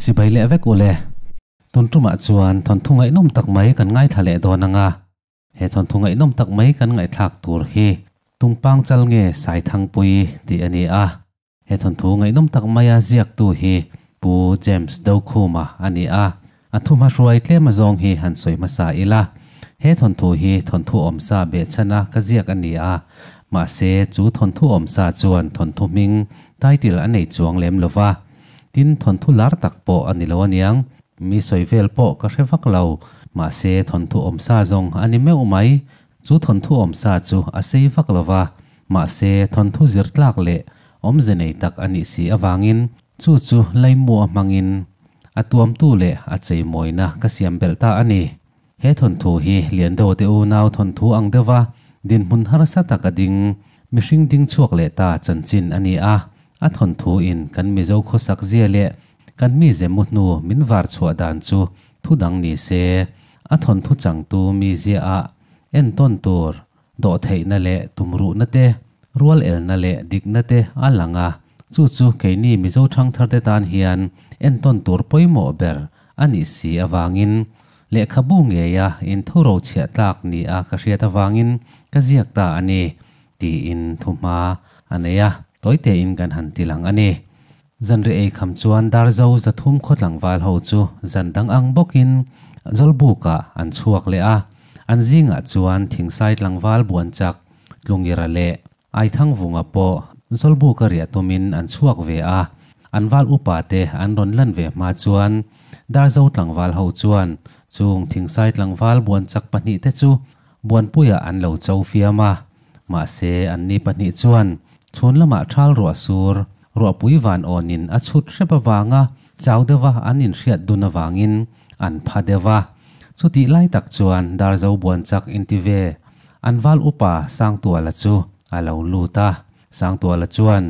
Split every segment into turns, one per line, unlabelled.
Chibai leh vek ule. Tun tumah chuan thawnthu ngaihnawm tak mai kan ngaithla leh dawn anga. He thawnthu ngaihnawm tak mai kan ngaihthlak tur hi Tungpang chal nge Saithangpui tih a ni a. He thawnthu ngaihnawm tak maia ziaktu hi Pu James Dokhuma a ni a. A thu hmahruai tlem azawng hi han sawi hmasa ila. He thawnthu hi thawnthu awmsa behchhana ka ziak a ni a. Mahse, chu thawnthu awmsa chuan thawnthu hming, title, a nei chuang lem lo va. Tin, thawnthu lar tak pawh a ni lo aniang. Mi sawi vel pawh ka hre vak lo. Mahse, thawnthu awmsa zawng a ni meuh mai. Chu thawnthu awmsa chu a sei vak lo va. Mahse, thawnthu zir tlak leh awmze nei tak a nih si avangin chu chu Laimu-a hmangin a tuamtu leh a cheimawina ka siam belh ta a ni. He thawnthu hi Liando te unau thawnthu ang deuha dinhmun harsa taka ding, mihring ding chhuak leh ta chanchin a ni a. A thawnthu in kan Mizo khawsak zia leh kan mize mu hnu min var chhuah dan chu thu dang ni se, a thawnthu changtu mizia ah entawn tur Dawhtheihna leh tumruhna te, rual elna leh dikna te a lang a, chu chu keini Mizo thangtharte tan hian entawn tur pawimawh ber a nih si avangin lehkhabu ngeia inthuro chhiah tlak ni a ka hriat avangin ka ziak ta a ni, tiin thuhma a nei a, tawitein kan han ti lang a ni. Zanri ei kham chuan Darzo 300 khaw tlangval ho chu zan dang ang bawkin Zawlbukah an chhuak leh a, an zingah chuan Thingsai tlangval buan chak Tlungira leh Aithangvunga pawh Zawlbuka riah tumin an chhuak ve a, an val upa te an rawn lan ve hma chuan Darzo tlangval ho chuan chung Thingsai tlangval buan chak pahnihte chu Buanpuiah an lo cho fiam a, mahse anni pahnih chuan chhun lamah thal ruah sur, ruahpui van awnin a chhut hrep avanga chau deuha an inhriat dun avangin an pha deuh a. Chutih lai tak chuan Darzo buan chak inti ve an val upa Sangtuala chu a lo lut a. Sangtuala chuan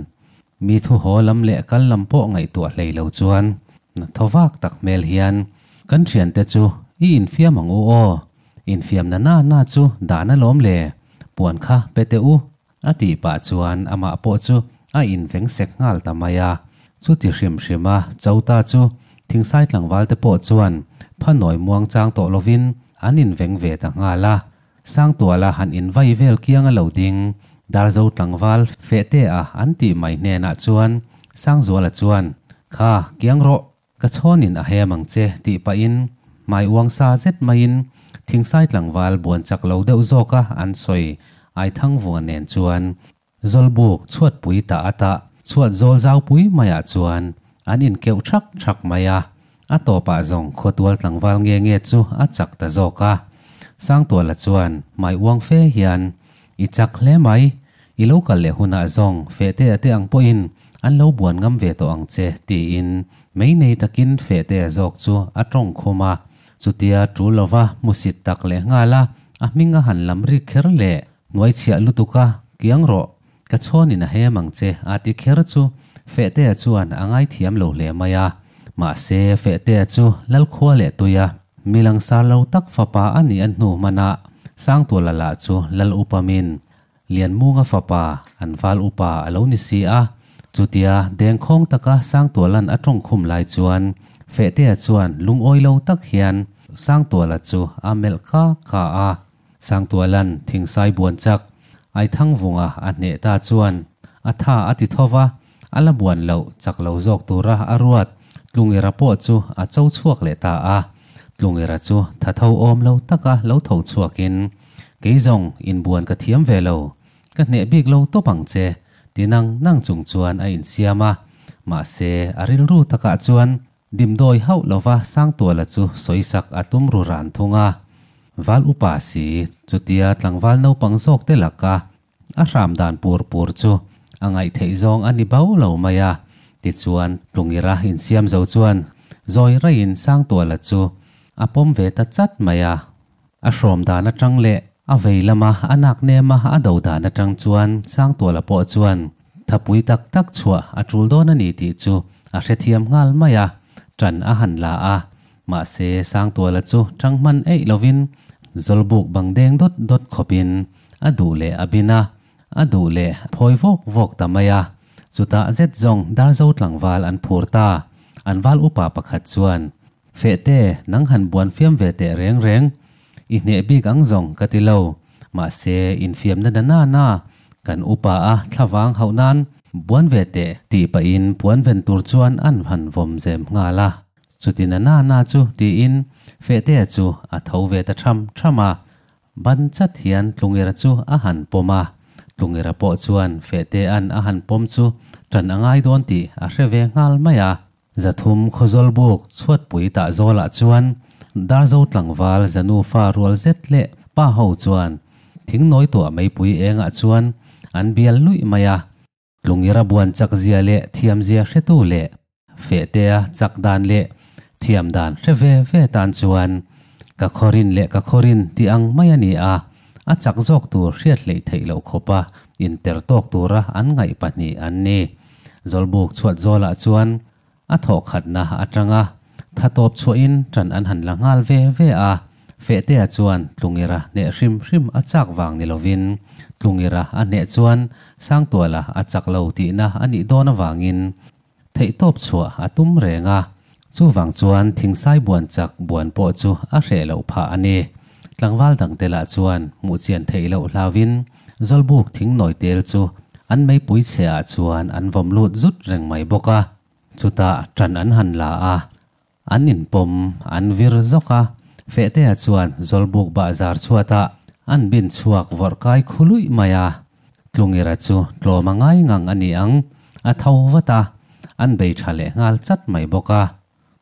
mi thu haw lam leh kal lam pawh ngaihtuah hlei lo chuan thaw vak tak hmel hian, Kan thiante chu i infiam ang u aw, Infiamna na na chu dan alawm le, puan kha pe teh u, a tih pah chuan amah pawh chu a inveng sek nghal ta mai a. Chuti hrim hrim a Chota chu Thingsai tlangval te pawh chuan phanawi muang chang tawh lovin an inveng ve ta nghal a. Sangtuala han invai vel kiang a lo ding, Darzo tlangval Fehtea an tih mai hnenah chuan Sangzuala chuan, Kha, kiang rawh! Ka chhawnin a hem ang che tih pahin hmai uang sa zet maiin Thingsai tlangval buan chak lo deuh zawka an sawi Aithangvunga nen chuan Zawlbuk chhuatpui ta ata chhuat zawl zaupui maiah chuan an inkeuh thak thak mai a, a tawpah zawng khawtual tlangval nge nge chu a chak ta zawk a. Sangtuala chuan hmai uang fe hian I chak hle mai, i lo kal leh hunah zawng Fehtea te ang pawhin an lo buan ngam ve tawh ang che tiin mei nei takin Fehtea zawk chu a tawng khum a. Chutia tul lova hmusit tak leh nghal a, a hming a han lam rik kher leh hnuai chhiah lutuk a, Kiang rawh, ka chhawnin a hem ang che a ti kher chu Fehtea chuan a ngaithiam lo hle mai a. Mahse Fehtea chu Lalkhua leh Tuia Mi langsar lo tak fapa a nih a hnu hmanah Sangtuala lah chu Lal Upa min Lianmunga fapa an val upa a lo ni si a. Chutia dengkhawng taka Sangtuala'n a tawngkhum lai chuan Fehtea chuan lungawi lo tak hian Sangtuala chu a melh ka ka a. Sangtuala'n thingsai buan chak Aithangvunga a hneh ta chuan a tha a ti tho va, A la buan loh chak lo zawk tura a ruat Tlungera pawh chu a cho chhuak leh ta a. Tlungera chu tha tho awm lo taka lo tho chhuakin, Kei zawng inbuan ka thiam ve lo, ka hneh bik lo tawp ang che, ti nang nang chung chuan a insiam a. Mahse, a rilru takah chuan Dimdawi hauh lova Sangtuala chu sawisak a tum ru ran thung a. Val upa si, chutia tlangval naupang zawk te laka A hram dan pur pur chu a ngaihtheih zawng a ni bo lo mai a, tichuan Tlungira insiam zo chuan zawi raiin Sangtuala chu a pawm ve ta chat mai a. A hrawm dan atang leh a vei lama a nak nema a do dan atang chuan Sangtuala pawh chuan thapui tak tak chhuah a tul dawn a ni tih chu a hrethiam nghal mai a, tan a han la a. Mahse Sangtuala chu tang hman eih lovin Zawlbuk bang deng dawt dawt khawpin A duh leh a bin a, a duh leh a phawi vawk vawk ta mai a. Chutah zet zawng Darzo tlangval an phur ta. An val upa pakhat chuan, Fehte, nang han buan fiam ve teh reng reng. I hneh bik ang zawng ka ti lo. Mahse, infiamna na na na kan upa a thlavang hauh nan buan ve teh tih pahin puan ven tur chuan an han vawm zem nghal a. Chuti na na na chu tiin Fehtea chu a tho ve ta tham tham a. Ban chat hian Tlungera chu a han pawm a. Tlungera pawh chuan Fehtea'n a han pawm chu ṭan a ngai dawn tih a hre ve nghal mai a. 300 khawzawl buk chhuatpui tah zawlah chuan Darzo tlangval Zanufa rual zet leh pa ho chuan thing nawi tuah meipui engah chuan an bial luih mai a. Tlungira buan chak zia leh thiam zia hretu leh Fehtea chak dan leh thiam dan hre ve ve tan chuan ka khawrin leh ka khawrin tih ang mai a ni a, a chak zawk tur hriat hleih theih loh khawpa inter tawk tura an ngaih pahnih an ni. Zawlbuk chhuat zawlah chuan a thawhkhatna atanga tha tawp chhuahin ṭan an han la nghal ve ve a, Fehtea chuan Tlungira hneh hrim hrim a chak vang ni lovin Tlungira a hneh chuan Sangtuala a chak lo tihna a nih dawn avangin theihtawp chhuah a tum reng a, chuvang chuan thingsai buan chak buan pawh chu a hreh loh phah a ni. Tlangval dangte lah chuan hmuh chian theih loh hlauhin Zawlbuk thing nawi tel chu an meipui chhe ah chuan an vawm lut zut reng mai bawk a, chutah ṭan an han la a, an inpawm an vir zawk a, Fehtea chuan Zawlbuk bahzar chhuatah an bin chhuak vawrh kai khu luih mai a, Tlungira chu tlawm a ngai ngang a ni ang, a tho vat a, an bei ṭha leh nghal chat mai bawk a.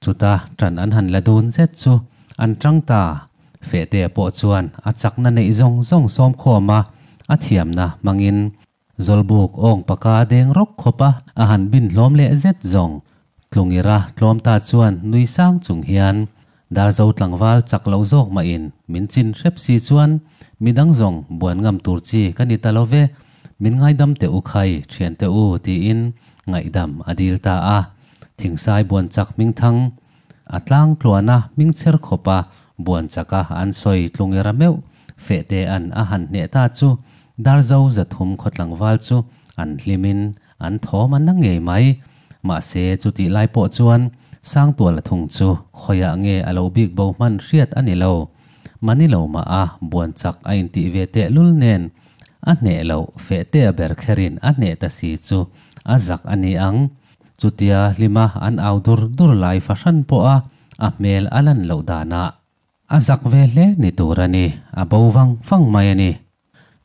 Chuta ṭan an han la dun zet chu an ṭang ta. Fehtea pawh chuan a chakna neih zawng zawng sawm khawm a, a thiamna hmangin Zawlbuk awng paka deng rawk khawp a, a han bin hlawm leh zet zawng. Tlungira tlawm ta chuan nui sang chung hian Darzo tlangval chak loh zawk mahin min chin hrep si chuan midang zawng buan ngam tur chi ka ni ta lo ve, min ngaidam teh u khai thian teh u tiin ngaihdam a dil ta a. Thingsai buan chak hmingthang a tlang tluana hming chher khawpa buan chaka an sawi tlungera meuh Fehtea'n a han hneh ta chu Darzo 300 khaw tlangval chu an hlimin an thawm a na ngei mai. Mahse chutih lai pawh chuan Sangtuala thung chu khawiah nge a lo bik bo hman hriat a ni lo. Mani lo mah a buan chak a intih ve tehlul nen a hneh loh Fehtea ber kherin a hneh ta si chu a zak a ni ang. Chutia hlima an au dur dur lai fahran pawha a hmel a lan loh danah a zak ve hle ni tur a ni, a bo vang vang mai a ni.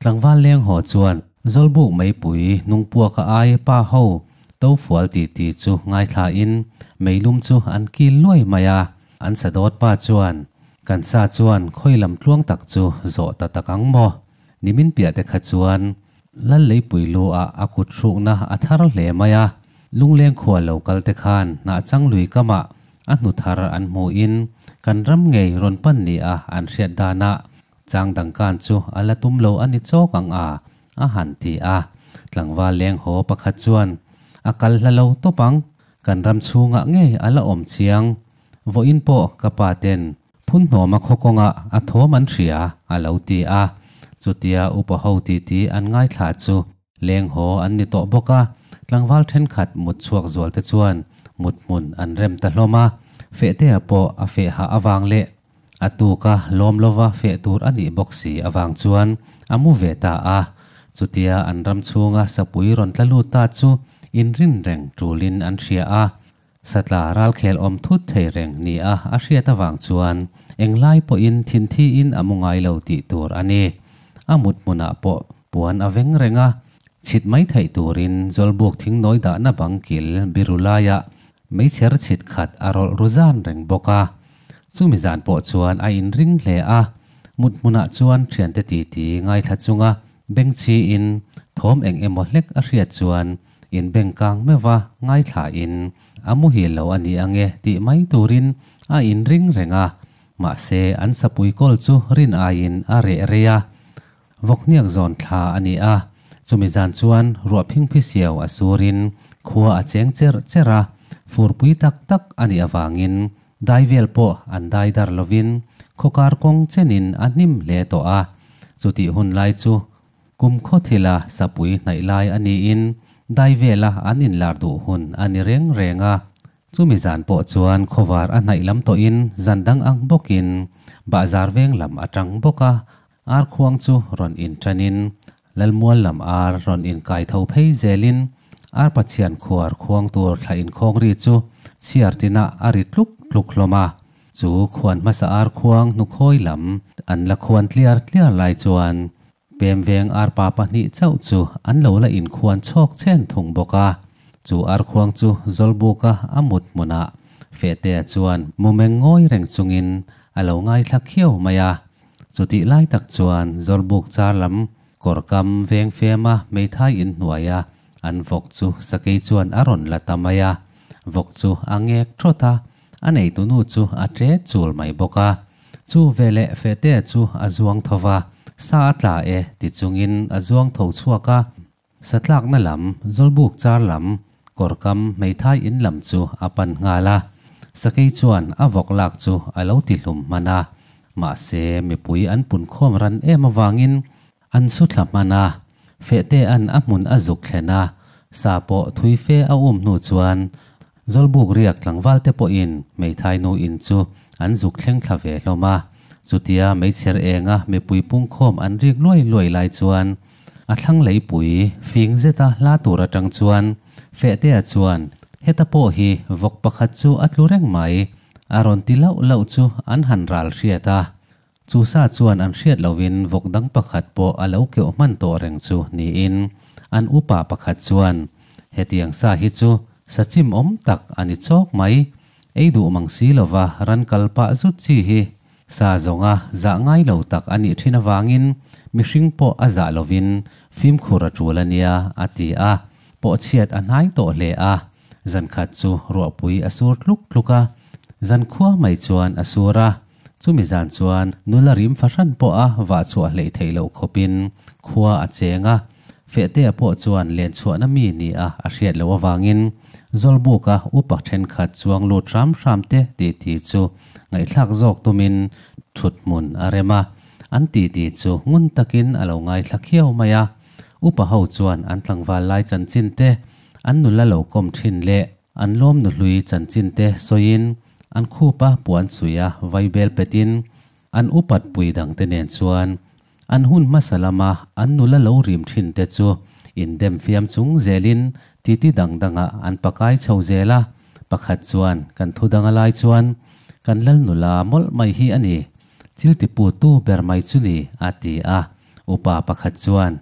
Tlangval leng haw chuan Zawlbuk meipui hnungpuaka ai pa ho to fual ti ti chu ngaithlain meilum chu an kil luai mai a, an sadawt pa chuan kan sa chuan khawi lam tluang tak chu zawh ta tak ang maw? Nimin piah te kha chuan Lal leipui lu ah a kut hrukna a thar hle mai a, Lungleng khua lo kal te khan hnahchang lui kamah a hnu thar an hmuhin kan ram ngei rawn pan ni a an hriat danah chang dangkan chu a la tum lo a ni chawk ang a, a han ti a. Tlangval leng haw pakhat chuan a kal hla lo tawp ang, kan ram chhungah ngei a la awm chiang, vawiin pawh ka pa ten Phunhnawma khaw kawngah a thawm an hria, a lo ti a. Chutia upa ho titi an ngaithla chu leng haw an ni tawh bawk a, tlangval thenkhat mut chhuak zual te chuan mut hmun an rem ta hlawm a. Fehtea pawh a feh hah avang leh a tuka lawm lova feh tur a nih bawk si avang chuan a mu ve ta a. Chutia an ram chhunga sapui rawn tla lut ta chu inrin reng tulin an hria a. Satla ralkhel awm thut thei reng ni a a hriat avang chuan englai pawhin thinthi in a mu ngai lo tih tur a ni. A mut hmunah pawh puan a veng reng a, chhit mai theih turin Zawlbuk thingnawi dahna bang kil biru laiah meichher chhit khat a rawlh ru zan reng bawk a. Chumi zan pawh chuan a inring hle a, mut hmunah chuan thiante titi ngaithla chunga bengchhiin thawm eng emaw hlek a hriat chuan In bengkang meuh a, ngaithlain a muhil lo a ni ange tih mai turin a inring reng a, mahse an sapui kawl chu rin aiin a reh rei a. Vawkhniak zawn thla a ni a, chumi zan chuan ruah phingphi siau a surin khua a cheng cherh cherh a, furpui tak tak a nih avangin dai vel pawh an dai dar lovin khawkar kawng chenin a hnim hle tawh a, chutih hun lai chu Kum khaw thila sapui hnaih lai a niin dai vela an inlar duh hun a ni reng reng a. Chumi zan pawh chuan khawvar a hnaih lam tawhin zan dang ang bawkin bahzar veng lam atang bawka ar khuang chu rawn inṭanin Lalmual lam ar rawn inkai tho phei zelin ar Pathian khuar khuang tur thla inkhawng ri chu chhiar tinah a ri tluk tluk hlawm a. Chu khuan hmasa ar khuang hnukhawi lam an la khuan tliar tliar lai chuan Pem veng arpa pahnih chauh chu an lo la inkhuan chhawk chhen thung bawk a. Chu arkhuang chu Zawlbuka a mut hmunah Fehtea chuan mu meng ngawi reng chungin a lo ngaithla khiau mai a. Chutih lai tak chuan Zawlbuk char lam kawr kam veng fema hmeithai inhnuaia an vawk chu sakei chuan a rawn la ta mai a. Vawk chu a ngek thawt a, a neitunu chu a ṭe chul mai bawk a. Chu veleh Fehtea chu a zuang tho va, Sa a tla e ti chungin a zuang tho chhuak a. Sa tlakna lam, Zawlbuk char lam, kawrkam hmeithai in lam chu a pan nghal a. Sakei chuan a vawk lak chu a lo ti hlum hman a. Mahse, mipui an punkhawm ran em avangin an su thla hman a. Fehtea'n a hmun a zuk thlen a, sa pawh thui fe a um hnu chuan Zawlbuk riak tlangval te pawhin hmeithai nu in chu an zuk thleng thla ve hlawm a. Chutia meichher enga mipui pungkhawm an rik luai luai lai chuan a thlang leipui fing zeta hla tur atang chuan Fehtea chuan heta pawh hi vawk pakhat chu a tlu reng mai a rawn ti lauh lauh chu an han ral hriat a. Chu sa chuan an hriat lohin vawk dang pakhat pawh a lo keuh hman tawh reng chu niin an upa pakhat chuan, Hetiang sa hi chu sa chim awm tak a ni chawk mai, ei duh mang si lova ran kal pah zut chi hi sa zawnga zah ngai lo tak a nih thin avangin mihring pawh a zah lovin fimkhur a tul a nia, a ti a. Pawhchhiat a hnai tawh hle a, zankhat chu ruahpui a sur tluk tluk a, zankhua mai chuan a sur a. Chumi zan chuan nula rim fahran pawh a vah chhuah hleih theih loh khawpin khua a cheng a, Fehtea pawh chuan len chhuahna mi ni a a hriat loh avangin Zawlbuka upa thenkhat chuang lut hram hram te titi chu ngaihthlak zawk tumin thut hmun a rem a, an titi chu ngun takin a lo ngaithla khiau mai a. Upa ho chuan an tlangval lai chanchin te, an nula lo kawm thin leh An lawm nuhlui chanchin te sawiin an khupa puan suih a vaibel petin an upat pui dang te nen chuan an hun hmasa lama an nula lo rim thin te chu indem fiam chung zelin titi dang dangah an pakai chho zel a, pakhat chuan kan thu dang a lai chuan kan lal nula mawlh mai hi a ni, chil tipu tu ber mai chu ni a ti a, upa pakhat chuan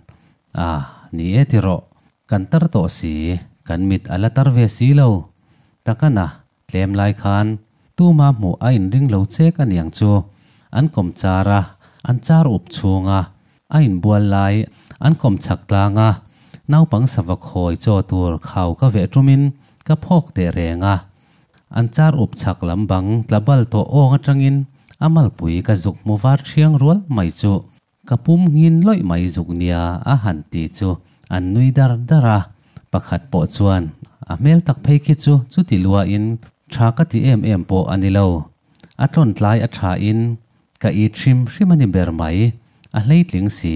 a ni e ti rawh. Kan tar tawh si, kan mit a la tar ve si lo. Takana, tlem lai khan tuma hmuh a inring lo chek a niang chu. An kawm char a, an char up chhung a, a inbual lai an kawm chhak tlang a, naupang sava khawi chaw tur khau ka veh tumin ka phawk teh reng a. An char up chhak lam bang tla bal tawh awng atangin a malpui ka zuk hmu var thiang rual mai chu. Ka pum nghin lawih mai zuk nia a han ti chu an nui dar dar a, pakhat pawh chuan a hmel tak phei khi chu chuti luain tha ka ti em em pawh a ni lo. A tlawn tlai a tha in ka it hrim hrim a ni ber mai, a hleitling si,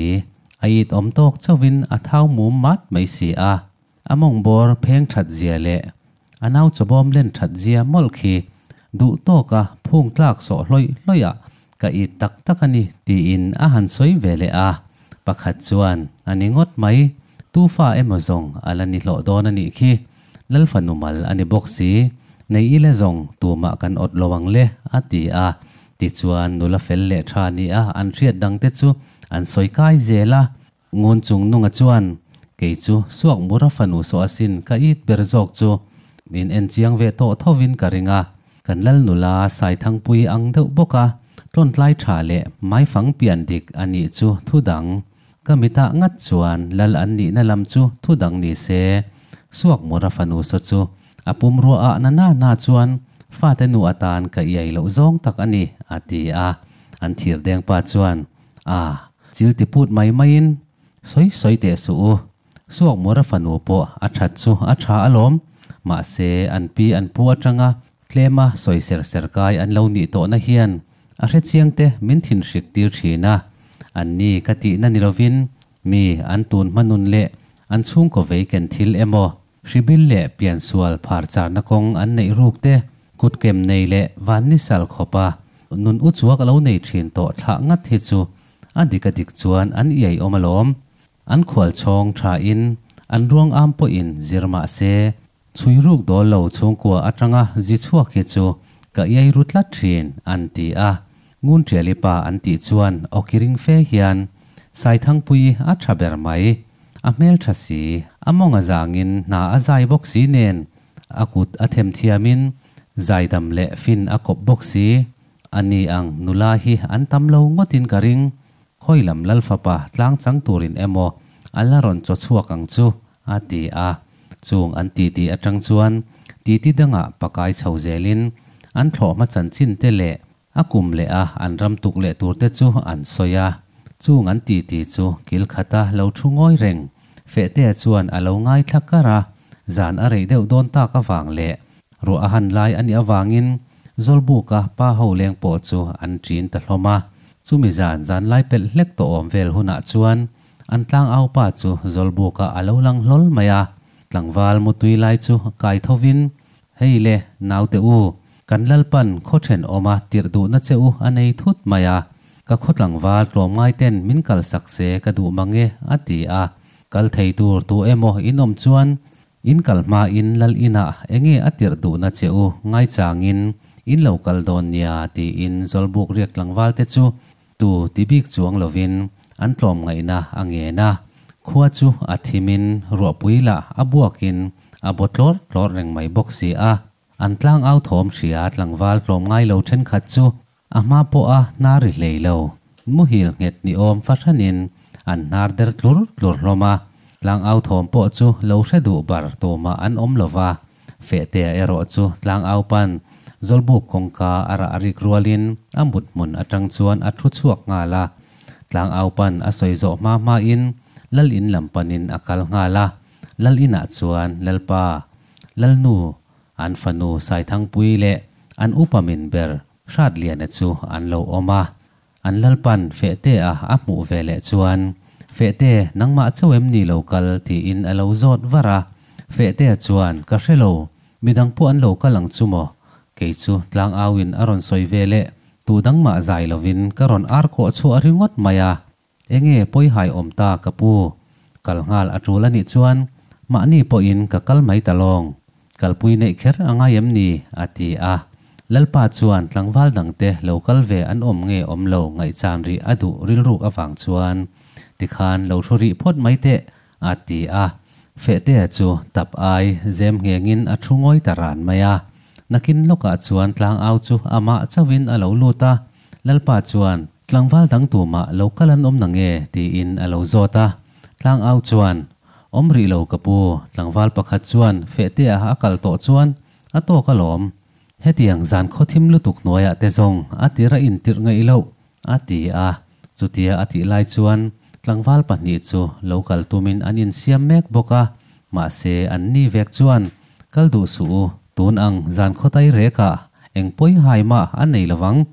a it awm tawk chauhin a thau mum mat mai si a. A mawng bawr pheng that zia leh a nau chawbawm len that zia mawlh khi duh tawka phung tlak sawh hlawih hlawih ah ka it tak tak a ni tiin a han sawi ve leh a, pakhat chuan a ni ngawt mai, tu fa emaw zawng a la ni hlawh dawn a nih khi, Lalfanu mal a ni bawk si, nei ila zawng tumah kan awt lo ang le a ti a, tichuan nula fel leh tha ni a an hriat dangte chu an sawi kai zel a. Ngun chung nunga chuan, Kei chu suak mura fanu saw asin ka it ber zawk chu min en chiang ve tawh thovin ka ring a, kan lal nula Saithangpui ang deuh bawk a, tawntlai tha leh hmaifang pian dik a nih chu thu dang. Ka mitah ngat chuan lal an nihna lam chu thu dang ni se, suak mura fanu saw chu a pumrua ah na na na chuan fate nu atan ka iai loh zawng tak a ni, a ti a. An thirdeng pa chuan, A, chil ti put mai maiin sawi sawi teh suh u. Suak Mura fanu pawh a that chu a tha alawm. Mahse, an pi an pu atanga tlema sawi ser ser kai an lo nih tawhna hian a hrechiangte min thinhrik tir thin a. An ni ka tihna ni lovin mi an tun hmanun leh an chhungkaw vei ken thil emaw? Hribil leh piansual phar charna kawng an neih ruk te, kutkem nei leh vannisal khawpa nun uchuak lo nei thin tawh thlah ngat hi chu a dik a dik chuan an iai awm alawm. An khualchhawng tha in an ruang am pawhin zir mah se, chhui ruk dawl lo chhungkua atanga zi chhuak hi chu ka iai ru tlat thin, an ti a. Nguntiali pa an tih chuan awkiring fe hian Saithangpuii a tha ber mai. A hmeltha si, a mawng a zangin hna a zai bawk si nen, a kut a themthiamin zaidam leh fin a kawp bawk si. A ni ang nula hi an tam lo ngawtin ka ring. Khawi lam Lal fapa tlang chang turin emaw a la rawn chaw chhuak ang chu, a ti a. Chung an titi atang chuan titi dangah pakai chho zelin an thlawhhma chanchin te leh A kum leh a an ram tuk leh tur te chu an sawi a, chung an titi chu kil khata lo thu ngawi reng. Fehtea chuan a lo ngaithla kar a, zan a rei deuh dawn tak avang leh ruah a han lai a nih avangin Zawlbuka pa ho leng pawh chu an ṭin ta hlawm a. Chumi zan zan lai pelh hlek tawh awm vel hunah chuan an tlangau pa chu Zawlbuka a lo lang hlawl mai a, tlangval mutui lai chu kai thovin Hei le, naute u, kan Lalpan khaw thenawma tirh duhna che u a nei thut mai a, ka khaw tlangval tlawmngai ten min kalsak se ka duh mang e, a ti a. Kal thei tur tu emaw in awm chuan in kal hmain Lal inah enge a tirh duhna che u ngaichangin in lo kal dawn nia tiin Zawlbuk riak tlangval te chu tu ti bik chuang lovin an tlawmngaihna a ngen a, khua chu a thimin ruahpui lah a buakin a baw tlawr tlawr reng mai bawk si a. An tlang au thawm hria tlangval tlawmngai lo thenkhat chu a hma pawha hnar ri hlei lo, muhil nghet ni awm fahranin an hnar der tlur tlur hlawm a. Tlang au thawm pawh chu lo hre duh bar tumah an awm lo va, Fehtea erawh chu tlangau pan Zawlbuk kawngka a rah rik rualin a mut hmun atang chuan a thu chhuak nghal a. Tlangau pan a sawi zawh hma hmain Lal in lam panin a kal nghal a. Lal inah chuan Lalpa, Lalnu, an fanu Saithangpuii leh an upa min ber Hratliana chu an lo awm a. An Lalpan Fehtea a hmuh ve leh chuan, Fehte, nangmah chauh em ni lo kal? tiin a lo zawt var a. Fehtea chuan, Ka hre lo, midang pawh an lo kal ang chu maw? Kei chu tlangauin a rawn sawi ve leh, tu dang mah zai lovin ka rawn ar kawh chhuah ringawt mai a. Enge pawihai awm ta ka pu? Kal nghal a tul a nih chuan mahni pawhin ka kal mai ta lawng. Kalpui neih kher a ngai em ni? a ti a. Lalpa chuan tlangval dangte lo kal ve an awm nge awm lo ngaihchan rih a duh rilruk avang chuan tikhan lo hru rih phawt mai teh a ti a. Fehtea chu tap ai zem nghengin a thu ngawi ta ran mai a. Nakin lawkah chuan tlangau chu amah chauhin a lo lut a. Lalpa chuan Tlangval dang tumah lo kal an awm na nge? tiin a lo zawt a. Tlangau chuan, Awm rih lo ka pu, tlangval pakhat chuan Fehtea a kal tawh chuan a tawk alawm. Hetiang zan khawthim lutuk hnuaiah te zawng a tir a intirh ngaih loh, a ti a. Chutia a tih lai chuan tlangval pahnih chu lo kal tumin an insiam mek bawk a, mahse an ni vek chuan, Kal duh suh u, tun ang zan khawtai rekah eng pawi hai mah a nei lovang,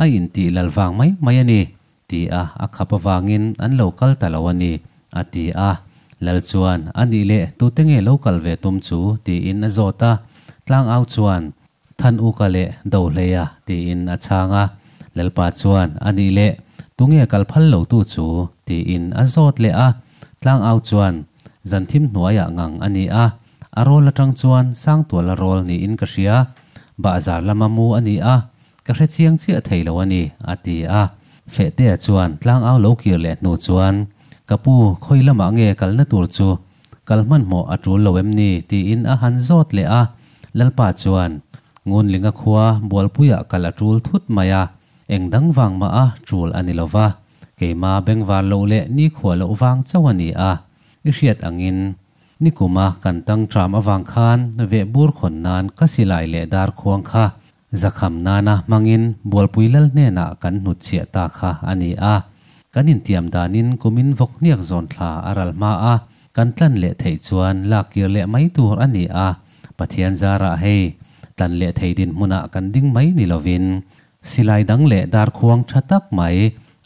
A intih lal vang mai mai a ni, ti a a khap avangin an lo kal ta lo a ni, a ti a. Lal chuan, A nih leh, tute nge lo kal ve tum chu? tiin a zawt a. Tlangau chuan, Than Uka leh Dohleia, tiin a chhang a. Lalpa chuan, A nih leh, tunge kal phal lo tu chu? tiin a zawt leh a. Tlangau chuan, Zanthim hnuaiah ngang a ni a, a rawl atang chuan Sangtuala rawl niin ka hria. Bahzar lama mu a ni a, Ka hre chiang chiah thei lo a ni, a ti a. Fehtea chuan tlangau lo kir leh hnu chuan, Ka pu, khawi lamah nge kalna tur chu? Kal hmanhmawh a tul lo em ni? tiin a han zawt leh a. Lalpa chuan, Ngunlinga khua Bualpuiah kal a tul thut mai a, eng dang vang mah a tul a ni lo va, keima bengvar loh leh nikhua loh vang chauh a ni a. I hriat angin nikuma kan tang tram avang khan vehbur khawn nan ka silai leh dar khuang kha Zakham nana hmangin Bualpui Lal hnenah kan hnutchhiah ta kha a ni a. Kan intiam danin kumin vawk hniak zawn thla a ral hma a, kan tlan leh theih chuan lak kir leh mai tur a ni a. Pathian zarah hei, tlan leh thei dinhmunah kan ding mai ni lovin, silai dang leh darkhuang tha tak mai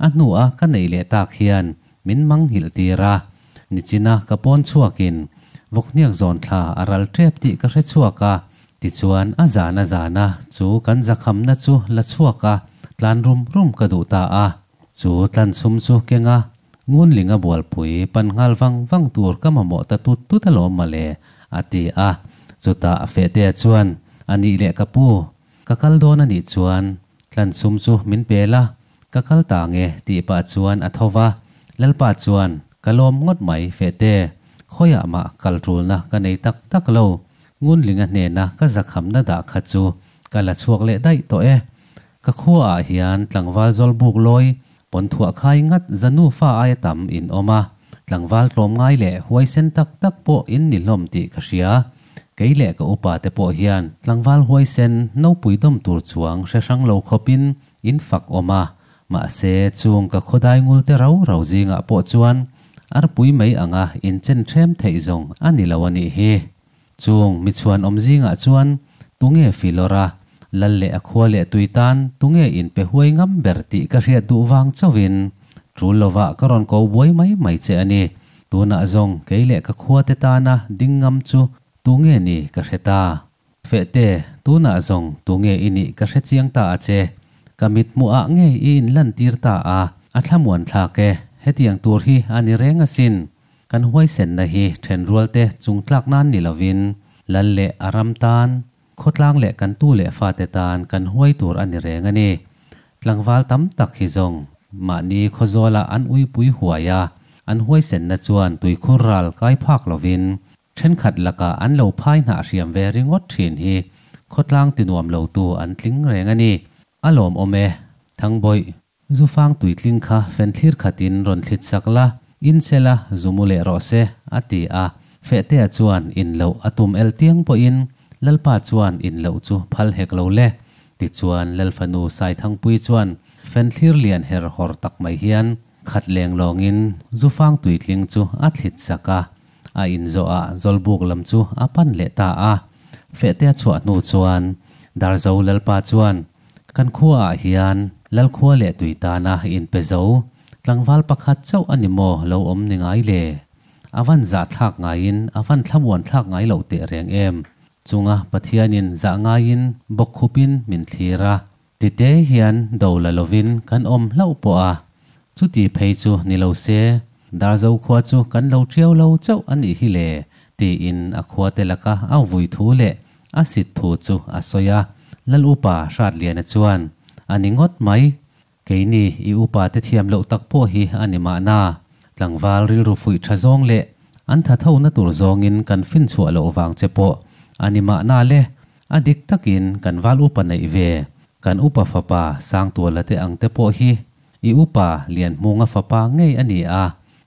a hnua ka neih leh tak hian min manghilh tir a. Nichina ka pawn chhuakin. Vawkhniak zawn thla a ral tep tih ka hre chhuak a, tichuan a zan a zan a chu kan zakhamna chu la chhuak a tlan rum rum ka duh ta a. Chu tlan sum chu keng a Ngunlinga bualpui pan nghal vang vang tur ka mamawh ta tut tut alawm mawle, a ti a. Chutah Fehtea chuan, A nih leh ka pu, ka kal dawn a nih chuan tlan sum chu min pe la, ka kal ta nge tih pah chuan a tho va. Lalpa chuan, Ka lawm ngawt mai Fehte, khawiah mah kal tulna ka nei tak tak lo, Ngunlinga hnena ka zakhamna dah kha chu ka la chhuak leh daih tawh e. Ka khuaah hian tlangval zawlbuk lawi pawn thuah khai ngat za nufa aia tam in awm a, tlangval tlawmngai leh huaisen tak tak pawh in ni hlawm tih ka hria. Kei leh ka upa te pawh hian tlangval huaisen nopui dawm tur chuang hre hrang lo khawpin in fak awm a, mahse chung ka khawdai ngul te rau rau zingah pawh chuan arpui mai anga in chen hrem theih zawng a ni lo a nih hi. Chung mi chhuan awm zingah chuan tunge Filawra, Lal leh a khua leh tui tan tunge in pe huai ngam ber tih ka hriat duh vang chauhin tul lovah ka rawn ko buai mai mai che a ni. Tunah zawng kei leh ka khua te tana ding ngam chu tunge ni ka hre ta. Fehte, tunah zawng tunge i nih ka hre chiang ta a che. Ka mit hmuhah ngei i inlantir ta a, a thlamuan thlak e, hetiang tur hi a ni reng asin. Kan huaisenna hi thenrualte chungtlak nan ni lovin Lal leh a ram tan, khawtlang leh kan tu leh fate tan kan huai tur a ni reng a ni. Tlangval tam tak hi zawng mahni khawzawlah an uipui huai a, an huaisenna chuan tuikhur ral kai phak lovin thenkhat lakah an lo phai hnah hriam ve ringawt thin hi khawtlang tinuam lotu an tling reng a ni. A lawmawm e, Thangbawih. Zufang tuitling kha fenthlir khatin rawn thlit sak la, in se la, zu mu leh rawh se, a ti a. Fehtea chuan in loh a tum el tiang pawhin Lalpa chuan in loh chu phal hek lo le. Tichuan Lalfanu Saithangpui chuan fenthlir lian her hawr tak mai hian khat leng lawngin zufang tuitling chu a thlit sak a. A in zawhah Zawlbuk lam chu a pan leh ta a. Fehtea chhuah hnu chuan Darzo Lalpa chuan Kan khuaah hian Lalkhua leh Tuitana inpe zo tlangval pakhat chauh a ni maw lo awm ni ngai le? A van zah thlak ngaiin a van thlamuan thlak ngai loh teh reng em? Chunga Pathianin zah ngaiin bawkkhupin min thlir a, tite hian do la lovin kan awm hlauh pawh a, chuti phei chu ni lo se Darzo khua chu kan lo ṭiau lo chauh a nih hi le tiin a khuate laka a vui thu leh A sit thu chu a sawi a, Lal upa Hratliana chuan, A ni ngawt mai, keini i upa te thiam loh tak pawh hi a ni mahna, tlangval rilru fuih tha zawng leh an tha tho na tur zawngin kan fin chhuah loh vang che pawh a ni mahna le, a dik takin kan val upa neih ve, kan upa fapa Sangtuala te ang te pawh hi i upa Lianhmunga fapa ngei a ni a,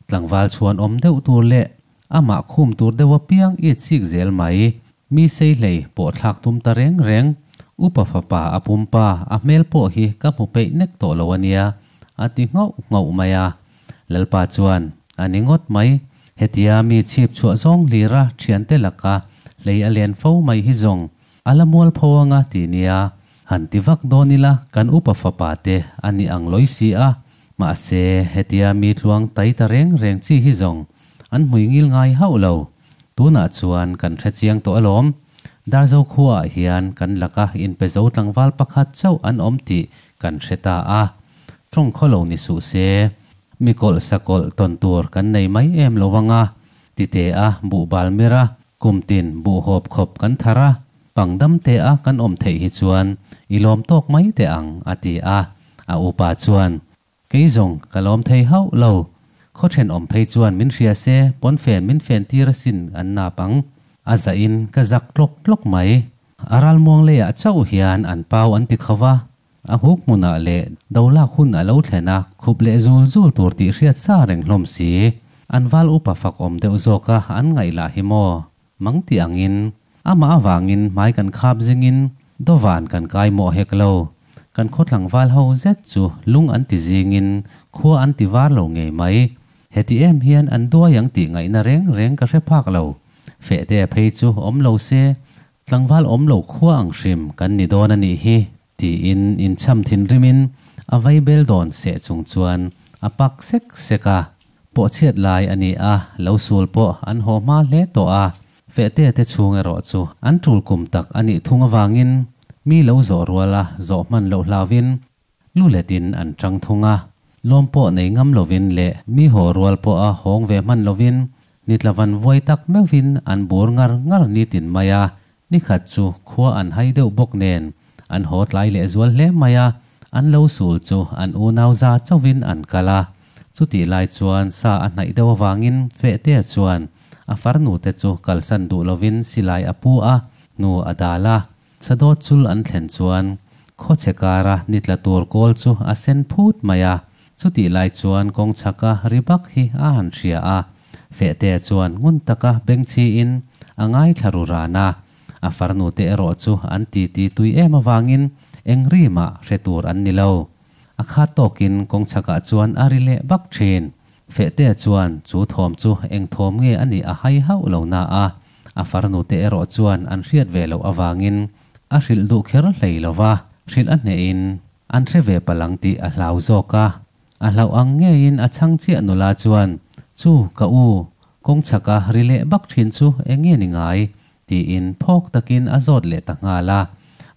tlangval chhuan awm deuh tur leh Amah khum tur deuh apiang i chik zel mai. Mi sei hlei pawh thlak tum ta reng reng. Upa fapa a pumpa a hmel pawh hi ka hmu peih nek tawh lo a nia, a ti nghauh nghauh mai a. Lalpa chuan, A ni ngawt mai. Hetia mi chhip chhuah zawng hlira thiante laka hlei a len fo mai hi zawng a la mual pho anga ti nia. Han ti vak dawn ila kan upa fapa te a ni ang lawi si a. Mahse, hetia mi tluang tai ta reng reng chi hi zawng An hmui ngil ngai hauh lo. Tunah chuan kan hre chiang tawh alawm. Darzo khuaah hian kan laka inpe zo tlangval pakhat chauh an awm tih kan hre ta a. Tawng khaw lo ni suh se. Mi kawlh sakawlh tawn tur kan nei mai em lo anga. Tite a buhbal mir a, kumtin buhhawp khawp kan thar a, pangdam te a kan awm theih hi chuan i lawm tawk mai teh ang, a ti a. A upa chuan, Kei zawng ka lawm thei hauh lo. Khaw thenawm phei chuan min hria se pawnfen min fen tir asin an nap ang. A zah in ka zak tlawk tlawk mai. A ralmuang leiah chauh hian an pau an ti kho va. A huk hmunah leh do lak hun a lo thlen a khup leh zul zul tur tih hriat sa reng hlawm si. An val upa fak awm deuh zawk a an ngaih lah hi maw. Mang tih angin amah avangin hmai kan khap zingin dawvan kan kai mawh hek lo. Kan khaw tlangval ho zet chu lung an ti zingin khua an ti var lo ngei mai. Heti em hian an duai ang tih ngaihna reng reng ka hre phak lo. Fehte phei chu awm lo se, tlangval awm lo khua ang hrim kan ni dawn a nih hi tiin inchham thinrimin a vaibel dawn seh chung chuan a pak sek sek a. Pawh chhiat lai a ni a, lo sul pawh an haw hma hle tawh a, Fehtea te chhung erawh chu an tul kum tak a nih thung avangin mi lo zawh ruala zawh hman loh hlauvin lu letin an tang thung a. Lawm pawh nei ngam lovin leh mi haw rual pawha hawng ve hman lovin nitlavan vuai tak meuhvin an bur ngar ngar nitin mai a, Nikhat chu khua an hai deuh bawk nen an haw tlai leh zual hle mai a, an lo sul chu an unau za chauhin an kal a. Chutih lai chuan sa a hnaih deuh avangin Fehtea chuan a farnu te chu kalsan duh lovin silai a pu a, hnu a dal a. Sadawt chul an thlen chuan khawchhe kara ni tla tur kawl chu a sen phut mai a. Chutih lai chuan kawng chhaka ri bak hi a han hria a, Fehtea chuan ngun taka bengchhiin a ngaithla ru ran a. A farnute erawh chu an titi tui em avangin eng ri mah hre tur an ni lo. A khat tawkin kawng chhakah chuan a ri leh bak thin. Fehtea chuan chu thawm chu eng thawm nge a nih a hai hauh lo na a, a farnute erawh chuan an hriat ve loh avangin a hrilh duh kher hlei lo va, hrilh a hnehin an hre ve palang tih a hlau zawk a. A hlauh ang ngeiin a chhang chiah nula chuan, Chu, ka u, kawng chhaka ri leh bak thin chu eng nge ni ngai? tiin phawk takin a zawt leh ta nghal a.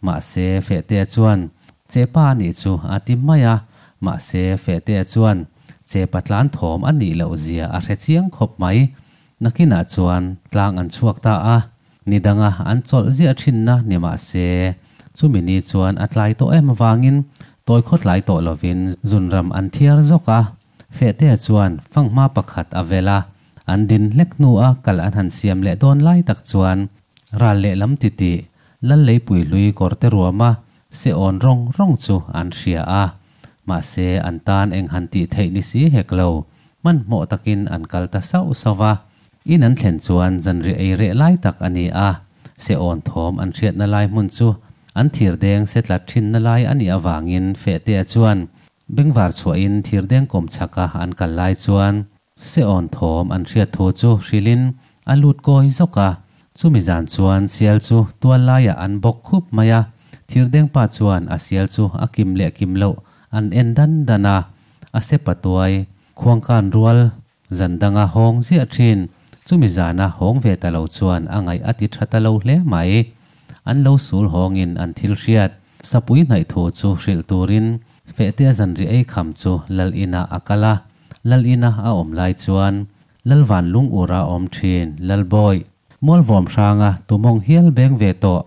Mahse, Fehtea chuan, Chepa a nih chu a ti mai a. Mahse, Fehtea chuan, Chepa tlan thawm a nih loh zia a hre chiang khawp mai. Nakinah chuan tlang an chhuak ta a, ni danga an chawlh ziah thinna ni mah se, chumi ni chuan a tlai tawh em avangin tawi khaw tlai tawh lovin zunram an thiar zawk a. Fehtea chuan fanghma pakhat a vel a, an din hlek hnua kal an han siam leh dawn lai tak chuan ral lehlam titih lal leipui hlui kawr te ruama se awn rawng rawng chu an hria a. Mahse an tan eng han tih theih ni si hek lo, Hmanhmawh takin an kal ta sauh sauh va, in an thlen chuan zanriah ei reh lai tak a ni a, se awn thawm an hriatna lai hmun chu an thirdeng se tlat thinna lai a nih avangin Fehtea chuan bengvar chhuahin thirdeng kawm chhaka an kal lai chuan se awn thawm an hriat thu chu hrilhin a lut kawi zawk a, chumi zan chuan sial chu tual laiah an bawk khup mai a, thirdeng pa chuan a sial chu a kim leh kim loh an en dan dan a, A se patuai, khuangkan rual, zan danga hawng ziah thin, chumi zana hawng ve ta lo chuan a ngaih a ti tha ta lo hle mai. An lo sul hawngin an thil hriat, sapui hnaih thu chu hrilh turin Fehtea zanriah ei kham chu Lal inah a kal a, Lal ina a awm lai chuan Lalvan lungura awm thin Lalbawih, Mualvawm hranga tumawng hial beng ve tawh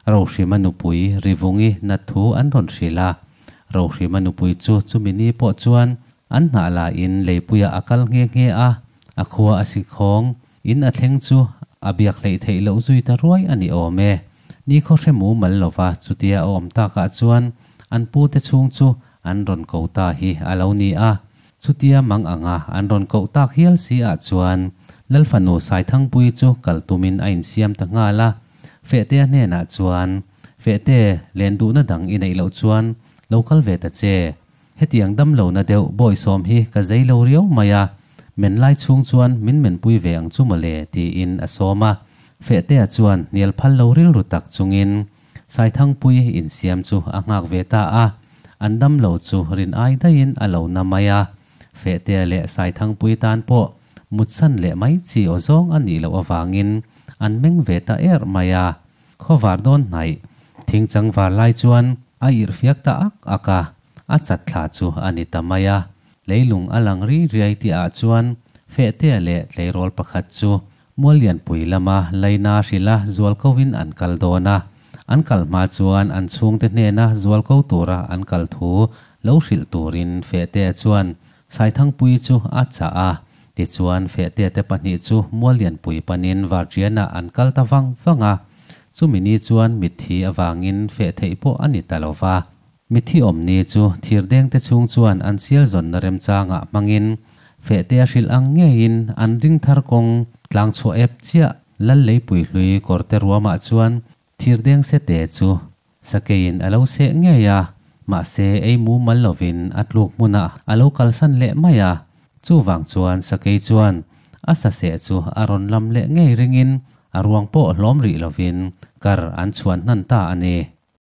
Rohrima nupui Rivungi nat thu an rawn hrilh a. Rohrima nupui chu chumi ni pawh chuan an hnah laiin leipuiah a kal nghe nghe a, a khua a sikhawng in a thleng chu a biak hleih theih loh zui ta ruai a ni awm e. Ni khaw hre mu mal lova chutia a awm takah chuan an pute chhung chu an rawn ko ta hi a lo ni a. Chutia mang anga an rawn koh tak hial si ah chuan Lalfanu Saithangpuii chu kal tumin a insiam ta nghal a. Fehtea hnenah chuan, Fehte, len duhna dang i neih loh chuan lo kal ve ta che. Hetiang damlohna deuh bawisawm hi ka zei lo riau mai a, men lai chhung chuan min menpui ve ang chu mawle, tiin a sawm a. Fehtea chuan hnial phal lo rilru tak chungin Saithangpuii insiam chu a nghak ve ta a, an damlo chu rin ai daihin a lo na mai a. Fehtea leh Saithangpuii tan pawh mutsan leh mai chi aw zawng a nih loh avangin an meng ve ta erh mai a. Khawvar dawn hnaih thingchang var lai chuan a irhfiak ta ak ak a, a chat thla chu a ni ta mai a. Leilung a lang ri riai tihah chuan Fehtea leh tleirawl pakhat chu Muallianpui lama Laina hrilha zualkoin an kal dawn a, an kal hma chuan an chhungte hnena zualko tura an kal thu lo hrilh turin Fehtea chuan Saithangpuii chu a chah a. Tichuan Fehtea te pahnih chu Muallianpui panin Varṭianah an kal ta vang vang a. Chumi ni chuan mitthi avangin feh theih pawh a ni ta lo va. Mithi awmni chu thirdengte chhung chuan an sial zawnna remchangah hmangin fehte a hrilh ang ngeiin an ring thar kawng tlang chhuah ep chiah lal leipui hlui kawrte ruamah chuan thirdeng sete chu sakeiin a lo seh ngei a, mahse ei mumal lovin a tluk hmunah a lo kalsan leh mai a. Chuvang chuan sakei chuan a saseh chu a rawn lam leh ngei ringin a ruang pawh hlawm rih lovin kar an chhuan hnan ta a ni.